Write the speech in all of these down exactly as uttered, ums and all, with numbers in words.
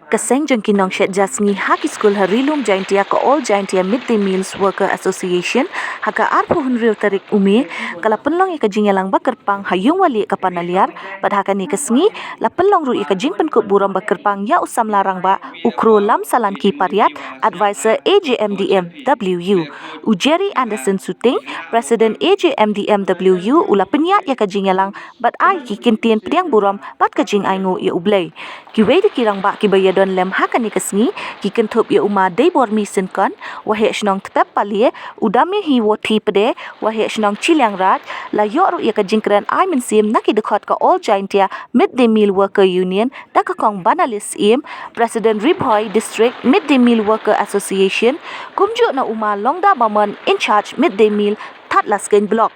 Ka seng jong ki nongshet ja sngi ha ki skul ha Ri Lum Jaintia, ka All Jaintia Mid Day Meals Worker Association, ha ka arphew hynriew tarik u May, ka la pynlong ïa ka jingïalang ba kyrpang ha Ïungwalieh ka Panaliar, bad ha kane ka sngi la pynlong ruh ïa ka jingpynkup burom ba kyrpang ïa u samla rangbah u Kro Lamsalanki Pariat, Advisor A J M D M W U. U Jerry Anderson Suting, President A J M D M W U, u la pynïaid ïa ka jingïalang bad ai ki kyntien pdiang burom bad ka jingainguh ïa U Blei. Kiwei de ki rangbah kiba ïadon lem ha kane ka sngi ki kynthup ïa u Ma Deibormi Synkon, Waheh Shnong Tpep Palie, u Dame Hiwothi Pde, Waheh Shnong Chilliangraij, la ïoh ruh ïa ka jingkren ai mynsiem na ki dkhot ka All Jaintia Mid Day Meal Worker Union da ka Kong Banalis Syiem, President Ri Bhoi District Mid Day Meal Worker Association, kumjuh na u Ma Longda Bamon, In Charge Mid Day Meal, Thadlaskein Block.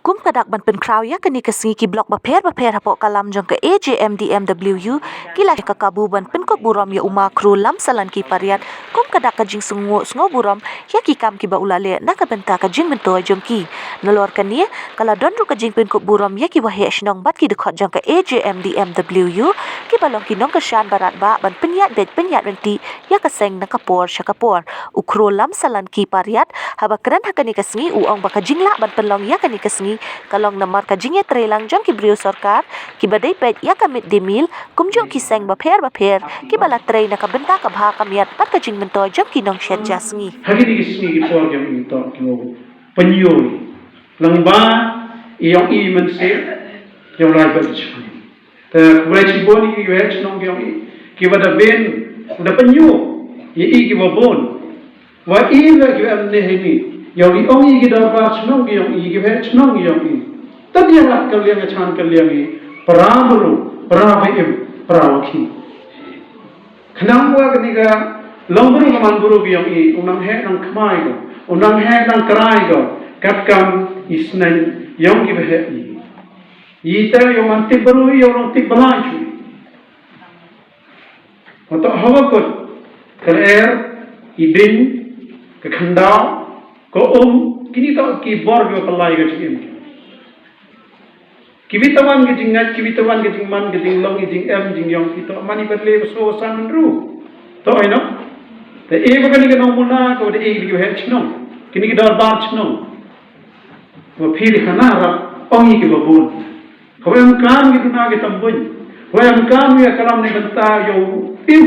Kum ka dak ban pynkhraw ïa kane ka sngi, ki block bapher bapher hapoh ka lam jong ka A J M D M W U ki la ka kabu ban pynkup burom ïa u Ma Kro Lamsalanki Pariat kum ka dak ka jingsngew, sngew burom ïa ki kam kiba u la leh na ka bynta ka jingmyntoi jong ki. Nalor kane, ka la don ruh ka jingpynkup burom ïa ki Waheh Shnong bad ki dkhot jong ka A J M D M W U kiba long ki nongkyrshan barat bah ban pynïaid beit pynïaid ryntih ïa ka seng na ka por sha ka por. U Kro Lamsalanki Pariat, haba kren ha kane ka sngi, u ong ba ka jinglah ban pynlong ïa kane ka sngi ka long namar ka jingïatreilang jong ki briew sorkar kiba dei peit ïa ka Mid Day Meal, kumjuh ki seng bapher bapher kiba la trei na ka bynta ka bha ka miat bad ka jingmyntoi jong ki nongshet ja sngi. Ha kine ki sngi ki por ki ong to ki ong pynïoh lang ba i ong i mynsiem ïa u lai ba i chai. Te khublei shibun ïa ki Waheh Shnong ki ong i kiba da ben da pynïoh ïa i kiba bun. Wa i la ki em ne hi ni ïa u i ong i ki dorbar shnong ki ong i ki Waheh Shnong ki ong i. Tad ïa la ka liang ïa chan ka liang i para bru, para ba im, para wa ki. Khnang wa kane ka long bru ka man bru ki ong i, u nang heh nang kmai ko, u nang heh nang krai ko, katkam i sneng ïong ki ba heh i. Ita ïong man tip bru ïong nang tip balai chu. Wa to hawa kot, ka er, i ding, ka khandau, ka um, kini to ki bor ki wa palai ka jingim. Ki bit tawan ka jingngeit, ki bit tawan ka jingman, ka jinglong, ka jingem, jingïong, ki to mani bad le ba so san ru. To ai no. Te e ba kani ka nong muna, ka wa da e ki wa heh chnong. Kini ki dorbar chnong. Wa phi di khana rap, ong i ki wa bun. Wa em kam ki duna ki tambuin. Wa em kam ya kalam ni banta yo im.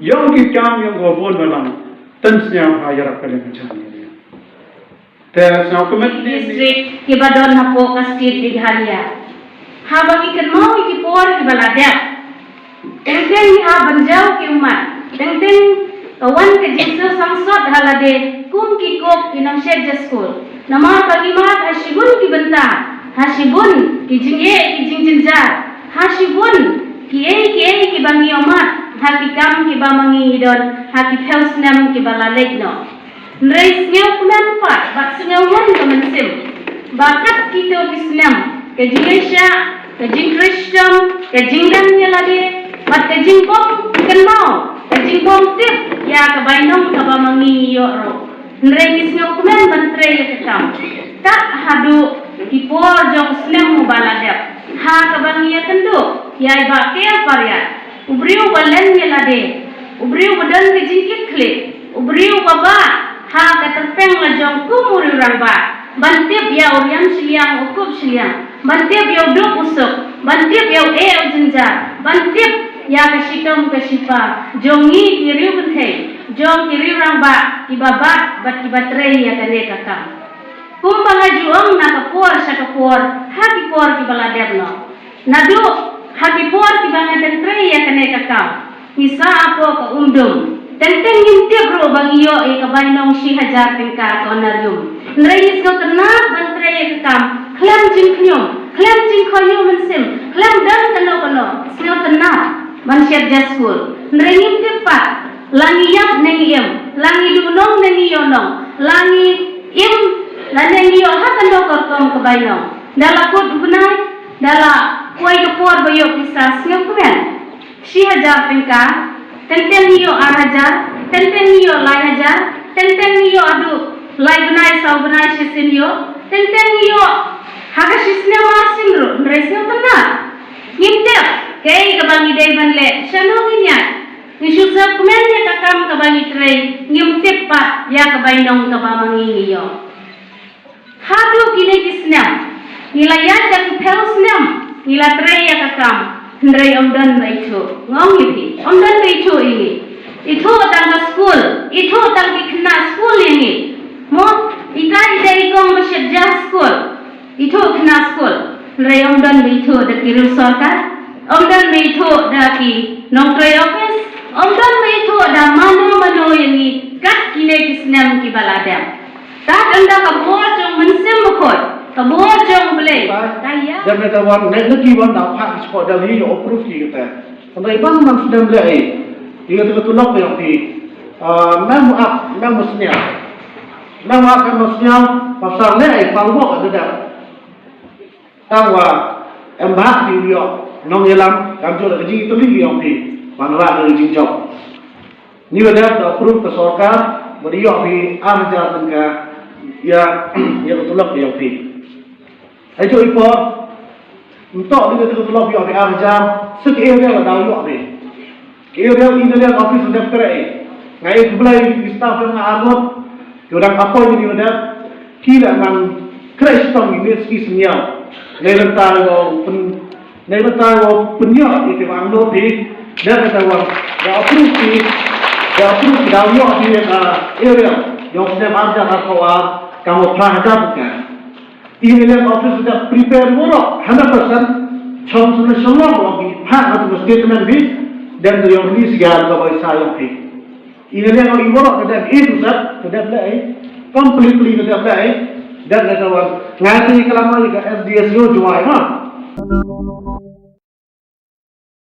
Yong ki kam yong wa bun balang. Tan sñiaw ha yarap ka leng chan. Te sñiaw kmet ni. District kiba don hapoh ka state Meghalaya. Haba ki kynmaw ïa ki por kiba la dep. Teng teng ngi hap ban jaw ki ummat. Teng teng ka wan ka jingsangsot ha lade kum ki kop ki nongshit ja skul. Namar ba ngi mad ha shibun ki bynta, ha shibun ki jingeh ki jingjynjar, ha shibun kiei kiei kiba ngi ïoh mad ha ki kam kiba ma ngi don ha ki phew snem kiba la leit noh. Hynrei sñiaw kmen pat bad sñiaw wan ka mynsiem ba kat kito ki snem ka jingïaishah, ka jingkhristong, ka jinglem ïa lade bad ka jingbym kynmaw, ka jingbym tip ïa ka bainong kaba ma ngi ïoh ruh. Hynrei ngi sñiaw kmen ban trei ïa ka kam. Kat haduh ki por jong snem uba la dep ha kaba ngi ïakynduh ïa i Bah K. Pariat. U briew ba len ïa lade, u briew ba don ka jingkitkhlieh, u briew ba bah ha ka tyrpeng la jong kum u riew rangbah, ban tip ïa u riam shiliang u kup shiliang, ban tip ïa u duk u suk, ban tip ïa u eh u jynjar, ban tip ïa ka shitom ka shipa jong ngi ki riew kynthei, jong ki riew rangbah kiba bah bad kiba trei ïa kane ka kam. Kumba nga ju ong na ka por sha ka por ha ki por kiba la dep noh. Naduh ha ki por kiba nga dang trei ïa kane ka kam, ngi sah hapoh ka umdum. Teng teng ngim tip ruh ba ngi ïoh ïa ka bainong shi hajar tyngka ka honorarium. Hynrei ngi sngewtynnat ban trei ïa ka kam khlem jingkhñium, khlem jingkhaïu mynsiem, khlem don kano kano sngewtynnat ban shet ja skul. Hynrei ngim tip pat la ngi ïap ne ngi im, la ngi duh nong ne ngi ïoh nong, la ngi im lane ngi ïoh ha kano ka rukom ka bainong. Da la kut u bnai, da la poi ka por ba ïoh pisa, sngewkmen. Shi hajar tyngka, teng teng ngi ïoh ar hajar, teng teng ngi ïoh lai hajar, teng teng ngi ïoh haduh lai bnai saw bnai shisien ïoh. Teng teng ngi ïoh ha ka shisnem marsien ruh, hynrei sngewtynnat. Ngim tip kaei kaba ngi dei ban leh, shano ngin ïaid. Ngi shu sngewkmen ïa ka kam kaba ngi trei, ngim tip pat ïa ka bainong kaba ma ngi ngi ïoh. Haduh kine ki snem ngi la ïaid da ki phew snem ngi la trei ïa ka kam, hynrei ym don ba ithuh. Nga ong ïa phi, ym don ba ithuh ïa ngi. Ithuh tang ka skul, ithuh tang ki khynnah skul ïa ngi. Mo, itai i dei i kong ba shet ja skul. Ithuh khynnah skul, hynrei ym don ba ithuh da ki riew sorkar, ym don ba ithuh da ki nongtrei office, ym don ba ithuh da mano mano ïa ngi kat kine ki snem kiba la dep. Tad ynda ka bor jong Mynsiem Bakhuid, ka bor jong Blei, ka ïa. Dep ne ta wan, ne ne ki wan da phah ki spot da hi yo approve ki kata. Hynrei ban man snem leh ei. Ki kata ka tulop ïa phi. Ah, mem ap, mem sniaw. Mem ap, mem sniaw, pasal leh ei, pal wok da dep. Tang wa em bah ki ïoh nongïalam, kam jur ka jingtylli ïa phi ban rah ka jingjop. Ni wa dep da approve ka sorkar ba da ïoh phi ar hajar tyngka ïa ïa ka tulop ïa phi. Ai jo i por ntok ni ka tulop ïa phi ar hajar, sik area la da ïoh phi. Ki area engineer office dep kre. Nga e khublei ki staff nga arngut. Ki dang appoint ni dep. Ki la man kre stom ni ski senior. Nei renta wo pun, nei renta wo pun yo i te wang no pi. Dep kata wang. Ya approve ki. Ya approve ki dau yo ki area. Yo snem arja ka ko a. Kamu prah dap ka. Ine leng office da prepare woro hundred percent. Chong sum na shalom wa bi pha ha tu statement bi. Dan da yong release ya ka bai sa yong pi. Ine leng i woro da dan A to Z da dan lai. Completely da dan lai. Dan da wan. Ngai ti kalam ka S D S U Jowai ha.